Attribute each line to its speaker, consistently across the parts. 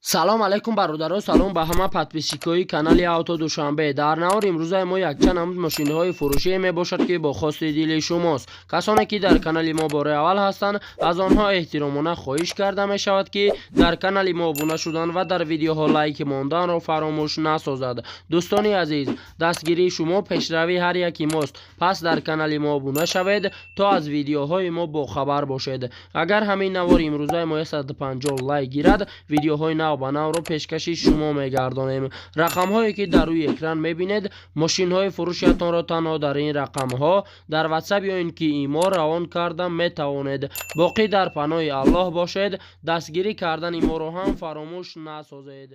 Speaker 1: Салом алейкум, бародаро, салом ба ҳама подписчикои канали Авто Душанбе. Дар навор имрӯзаи мо якчанд намуд мошинаҳои фурӯшие мебошад, ки бо хости дили шумост. Касоне ки дар канали мо бори аввал ҳастанд, аз онҳо эҳтиромона хоҳиш карда мешавад, ки дар канали мо обуна шудан ва дар видеоҳо лайк монданро фаромӯш насозад. Дӯстони азиз, дастгирии шумо пешравии ҳар яки мост, пас дар канали мо обуна шавед, то аз видеоҳои мо бохабар бошед. Агар ҳамин навори имрӯзаи мо 150 лайк гирад, видеоҳои нав ба навро пешкаши шумо мегардонем. Рақамҳое ки дар рӯи экран мебинед, мошинҳои фурӯшиятонро танҳо дар ин рақамҳо дар Ватсап ё ин ки Имо равон карда метавонед. Боқӣ дар паноҳи Аллоҳ бошед, дастгирӣ кардани моро ҳам фаромӯш насозед.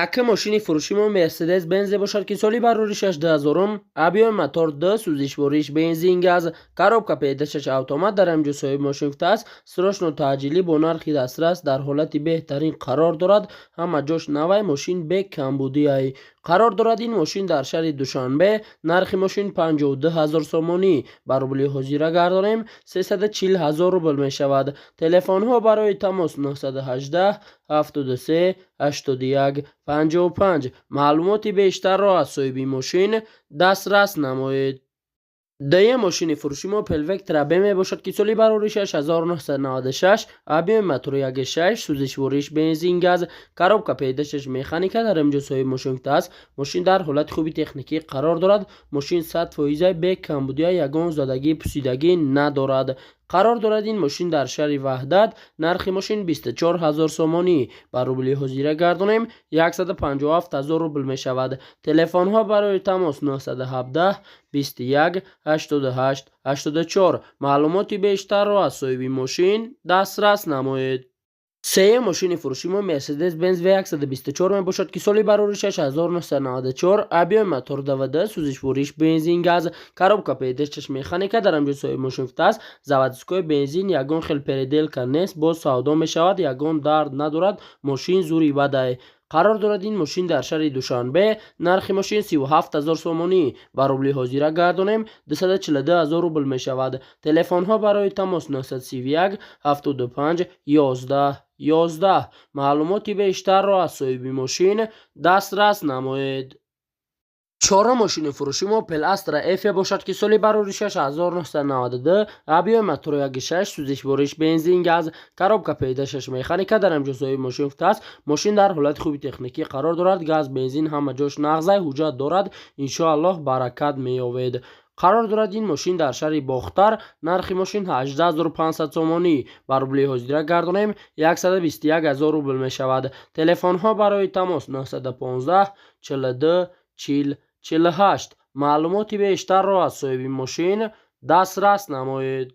Speaker 1: Якум мошини фурӯши мо Мерседес Бензе бошад, ки соли бароришаш 2000, объёми мотор 2, сӯзишвориш бензин газ, коробка ПД6 автомат. Дар ҳамҷо соҳиби мошин гуфтааст: срочно, таъҷилӣ, бо нархи дастрас, дар ҳолати беҳтарин қарор дорад, ҳама ҷош навай, мошин бекамбудиай. Қарор дорад ин мошин дар шаҳри Душанбе. Нархи мошин 52 ҳазор сомонӣ, ба рубли ҳозира гардонем, 340 ҳазор рубл мешавад. Телефонҳо барои тамос 918 73 81 55. Маълумоти бештарро аз соҳиби мошин дастрас намоед. Дуюм мошини фурӯши мо Опел Вектра Б мебошад, ки соли бароришаш 1996, объёми мотори 1.6, сӯзишвориш бензин газ, коробка ПД6 механика. Дар инҷо соҳиби мошин гуфтааст: мошин дар ҳолати хуби техникӣ қарор дорад, мошин 100 фоиза, бекамбудия, ягон задагӣ, пусидагӣ надорад. Қарор дорад ин мошин дар шаҳри Ваҳдат. Нархи мошин 24 ҳазор сомонӣ, ба рубли ҳозира гардонем, 157 ҳазор рубл мешавад. Телефонҳо барои тамос 917 21 88 84. Маълумоти бештарро аз соҳиби мошин дастрас намоед. Сеюм мошини фурӯши мо Мерседес Бенз В124 мебошад, ки соли бароришаш 1994, объёми мотор 2.2, сӯзишвориш бензин газ, коробка ПД6 механика. Дар ҳамҷо соҳиби мошин гуфтааст: заводской, бензин, ягон хел переделка нест, боз савдо мешавад, ягон дард надорад, мошин зури бадай. Қарор дорад ин мошин дар шаҳри Душанбе. Нархи мошин 37 ҳазор сомонӣ, ба рубли ҳозира гардонем, 242 ҳазор рубл мешавад. Телефонҳо барои тамос 931 75 11 11. Маълумоти бештарро аз соҳиби мошин дастрас намоед. Чорум мошини фурӯши мо Опел Астра Ф бошад, ки соли бароришаш 1992, объёми мотори 1.6, сӯзишвориш бензин газ, коробка ПД6 механика. Дар ҳамҷо соҳиби мошин гуфтааст: мошин дар ҳолати хуби техникӣ қарор дорад, газ, бензин ҳама ҷош нағзай, ҳуҷҷат дорад, иншоаллоҳ, баракат меёбед. Қарор дорад ин мошин дар шаҳри Бохтар. Нархи мошин 18 500 сомонӣ, ба рубли ҳозира гардонем, 121 ҳазор рубл мешавад. Телефонҳо барои тамос 915 42 40 48. Маълумоти бештарро аз соҳиби мошин дастрас намоед.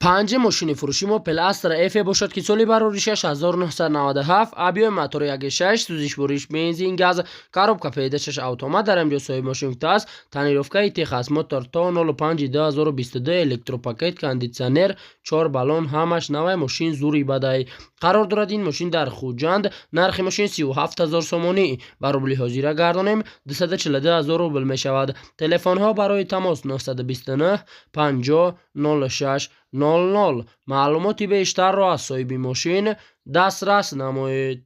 Speaker 1: Панҷум мошини фурӯши мо Опел Астра Ф бошад, ки соли бароришаш 1997, объёми мотори 1.6, сӯзишвориш бензин газ, коробка ПД6 автомат. Дар ҳамҷо соҳиби мошин гуфтааст: тонировкаи техосмотр то 05 2022, электропакет, кондитсионер, чор баллон, ҳамаш навай, мошин зури бадай. Қарор дорад ин мошин дар Хуҷанд. Нархи мошин 37 ҳазор сомонӣ, ба рубли ҳозира гардонем, 242 ҳазор рубл мешавад. Телефонҳо барои тамос 929 50 06 00. Маълумоти бештарро аз соҳиби мошин дастрас намоед.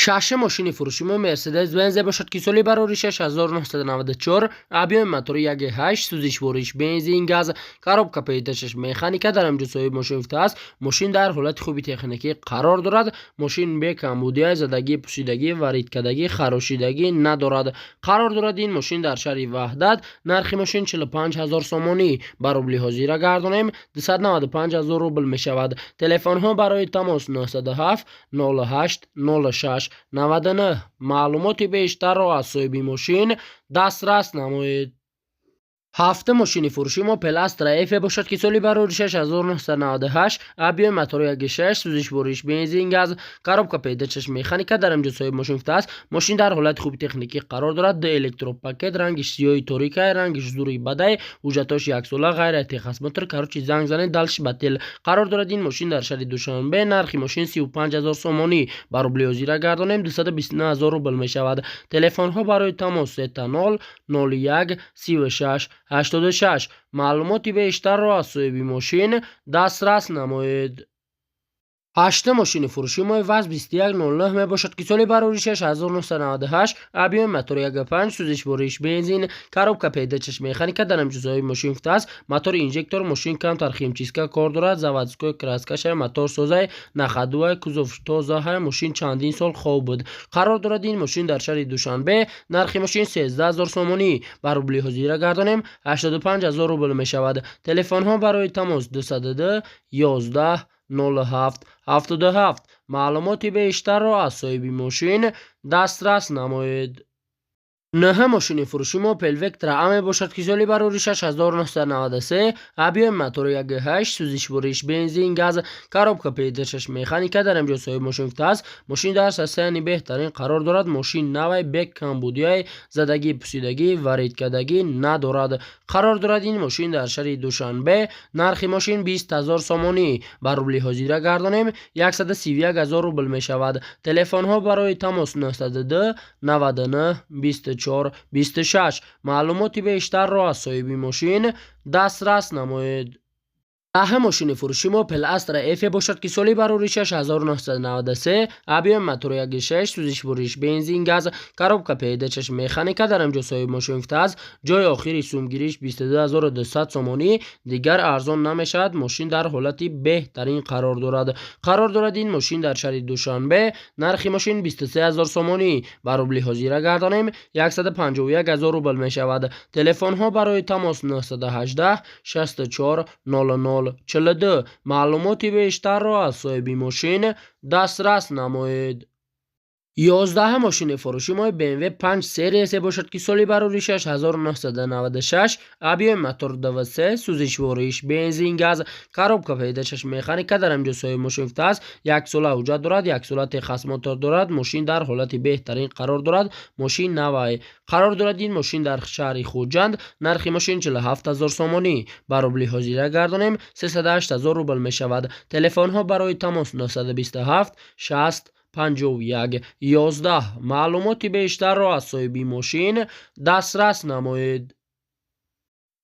Speaker 1: Шашум мошини фурӯши мо Мерседес Бензе бошад, ки соли бароришаш 1994, объёми мотори 1.8, сӯзишвориш бензин газ, коробка ПД6 механика. Дар ҳамҷо соҳиби мошин гуфтааст: мошин дар ҳолати хуби техникӣ қарор дорад, мошин бекамбудия, задагӣ, пусидагӣ, варидкардагӣ, харошидагӣ надорад. Қарор дорад ин мошин дар шаҳри Ваҳдат. Нархи мошин 45 ҳазор сомонӣ, ба рубли ҳозира гардонем, 295 ҳазор рубл мешавад. Телефонҳо барои тамос 907 08 06 99. Маълумоти бештарро аз соҳиби мошин дастрас намоед. Ҳафтум мошини фурӯши мо Опел Астра Ф бошад, ки соли бароришаш 1998, объёми мотори 1.6, сӯзишвориш бензин газ, коробка ПД6 механика. Дар ҳамҷо соҳиби мошин гуфтааст: мошин дар ҳолати хуби техникӣ қарор дорад, ду электропакет, рангиш сиёҳи торикай, рангиш зури бадай, ҳуҷҷатош яксола, ғайра техосмотр. Короче, занг занед, дальше бател. Қарор дорад ин мошин дар шаҳри Душанбе. Нархи мошин 35 ҳазор сомонӣ, ба рубли ҳозира гардонем, 229 ҳазор рубл мешавад. Телефонҳо барои тамос 000 01 36 86. Маълумоти бештарро аз соҳиби мошин дастрас намоед. Ҳаштум мошини фурӯши мо ВАЗ 2109 мебошад, ки соли бароришаш 1998, объёми мотори 1.5, сӯзишвориш бензин, коробка ПДЧш механика. Дар ҳамҷузъҳои мошин гуфтааст: мотори инжектор. Мошин камтар химчистка кор дорад, заводской краскашай, мотор созай, на ходуай, кузов тозаҳай. Мошин чандин сол хоб буд. Қарор дорад ин мошин дар шаҳри Душанбе. Нархи мошин 13 000 сомонӣ, ба рубли ҳозира гардонем, 85 000 рубл мешавад. Телефонҳо барои тамос: 202 11 07 77. Маълумоти бештарро аз соҳиби мошин дастрас намоед. Нӯҳум мошини фурӯши мо Опел Вектра А мебошад, ки соли бароришаш 1993, объёми мотори 1.8, сӯзишвориш бензин, газ, коробка ПДшаш механика. Дар инҷо соҳиби мошин гуфтааст: мошин дар состоянии беҳтарин қарор дорад, мошин навай, бек камбудиай, задагӣ, пусидагӣ, варидкардагӣ надорад. Қарор дорад ин мошин дар шаҳри Душанбе. Нархи мошин 20 000 сомонӣ, ба рубли ҳозира гардонем, 131 000 рубл мешавад. Телефонҳо барои тамос: 902 99 24 26. Маълумоти бештарро аз соҳиби мошин дастрас намоед. Даҳум мошини фурӯши мо Опел Астра Ф бошад, ки соли бароришаш 1993, объёми мотори 1.6, сӯзишвориш бензин, газ, коробка ПДЧш механика. Дар инҷо соҳиби мошин гуфтааст: ҷои охири сумгириш 22 200 сомонӣ, дигар арзон намешавад. Мошин дар ҳолати беҳтарин қарор дорад. Қарор дорад ин мошин дар шаҳри Душанбе. Нархи мошин 23 000 сомонӣ, ба рубли ҳозира гардонем, 151 000 рубл мешавад. Телефонҳо барои тамос: 918 64 00 42. Маълумоти бештарро аз соҳиби мошин дастрас намоед. 11-ум мошини фурӯши мо BMW 5 сериясе бошад, ки соли бароришаш 1996, объёми мотор 2.3, сӯзишвориш бензин, газ, коробка ПДшаш механика. Дар инҷо соҳиби мошин гуфтааст: яксола ҳуҷҷат дорад, яксола техосмотр дорад, мошин дар ҳолати беҳтарин қарор дорад, мошин навай. Қарор дорад ин мошин дар шаҳри Хуҷанд. Нархи мошин 47 000 сомонӣ, ба рубли ҳозира гардонем, 308 000 рубл мешавад. Телефонҳо барои тамос: 927 60 51 11. Маълумоти бештарро аз соҳиби мошин дастрас намоед.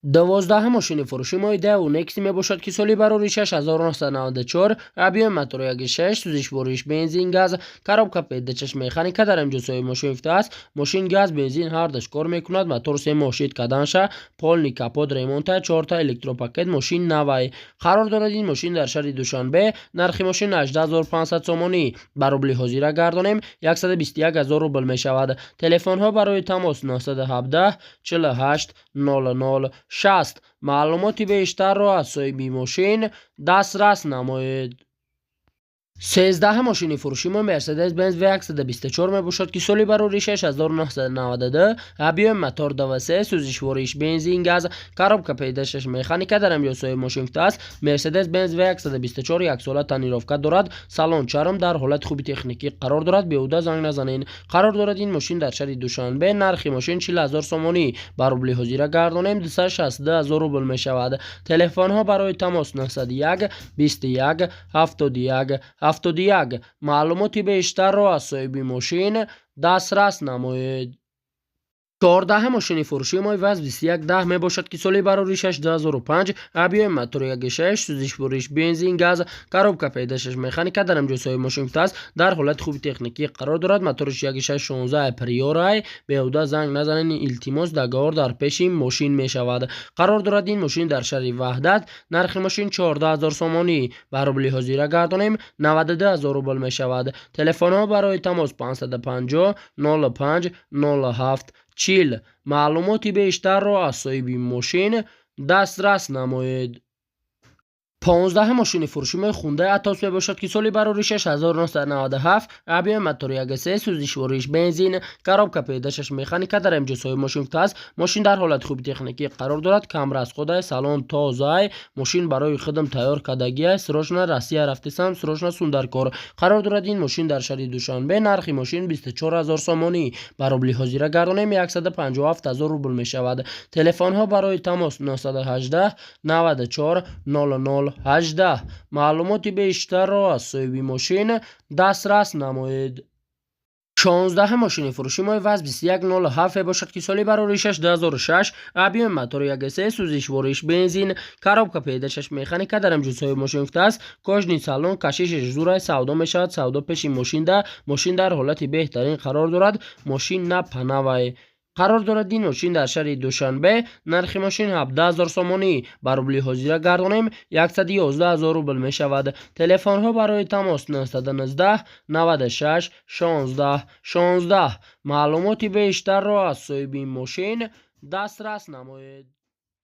Speaker 1: 12-ум мошини фурӯши мо Daewoo Nexia мебошад, ки соли бароришаш 1994, объёми мотори 1.6, сӯзишвориш бензин, газ, коробка ПДЧш механика. Дар инҷо соҳиби мошин гуфтааст: мошин газ, бензин ҳардаш кор мекунад, мотор 3 моҳ шид каданша, полный капот ремонта, чорта электропакет, мошин навай. Қарор дорад ин мошин дар шаҳри Душанбе. Нархи мошин 18 500 сомонӣ, ба рубли ҳозира гардонем, 121 000 рубл мешавад. Телефонҳо барои тамос: 917 48 00 60. Маълумоти бештарро аз соҳиби мошин дастрас намоед. 13-ум мошини фурӯши мо Mercedes Benz V124 мебошад, ки соли бароришаш 1992, объёми мотор 2.3, сӯзишвориш бензин, газ, коробка ПДшаш механика. Дар инҷо соҳиби мошин гуфтааст: Mercedes Benz V124 яксола тонировка дорад, салон чарм, дар ҳолати хуби техникӣ қарор дорад, беҳуда занг назанед. Қарор дорад ин мошин дар шаҳри Душанбе. Нархи мошин 40 000 сомонӣ, ба рубли ҳозира гардонем, 262 000 рубл мешавад. Телефонҳо барои тамос: 901 21 71 71. Маълумоти бештарро аз соҳиби мошин дастрас намоед. 14-ум мошини фурӯши мо ВАЗ 2110 мебошад, ки соли бароришаш 2005, объёми мотори 1.6, сӯзишвориш бензин, газ, коробка ПДшаш механика. Дар инҷо соҳиби мошин гуфтааст: дар ҳолати хуби техникӣ қарор дорад, моториш 1.6 16 Приорай, беҳуда занг назанед, илтимос, договор дар пеши мошин мешавад. Қарор дорад ин мошин дар шаҳри Ваҳдат. Нархи мошин 14 000 сомонӣ, ба рубли ҳозира гардонем, 92 000 рубл мешавад. Телефонҳо барои тамос: 550 05 07 40. Маълумоти бештарро аз соҳиби мошин дастрас намоед. 15-ум мошини фурӯши мо Хундай Атос мебошад, ки соли бароришаш 1997, объёми мотори 1.3, сӯзишвориш бензин, коробка ПДшаш механика. Дар инҷо соҳиби мошин гуфтааст: мошин дар ҳолати хуби техникӣ қарор дорад, камрасходай, салон тозаай, мошин барои хидм тайёр кардагиай, срочно Россия рафтесам, срочно сундаркор. Қарор дорад ин мошин дар шаҳри Душанбе. Нархи мошин 24 000 сомонӣ, ба рубли ҳозира гардонем, 157 000 рубл мешавад. Телефонҳо барои тамос: 918 94 00 18. Маълумоти бештарро аз соҳиби мошин дастрас намоед. 16-ҳам мошини фурӯши мо ВАЗ 2107 бошад, ки соли бароришаш 2006, объёми мотори 1,3, сӯзишвориш бензин, коробка передачаш механика. Дар ҳамҷинсҳои мошин гуфтааст, кожаный салон, кашишаш зурай, савдо мешавад, савдо пеши мошинда. Мошин дар ҳолати беҳтарин қарор дорад, мошин на панавай. Қарор дорад ин мошин дар шаҳри Душанбе. Нархи мошин 17 0 сомонӣ, ба рубли ҳозира гардонем, 111 0 рубл мешавад. Телефонҳо барои тамос: 919 96 16 16. Маълумоти бештарро аз соҳиби мошин дастрас намоед.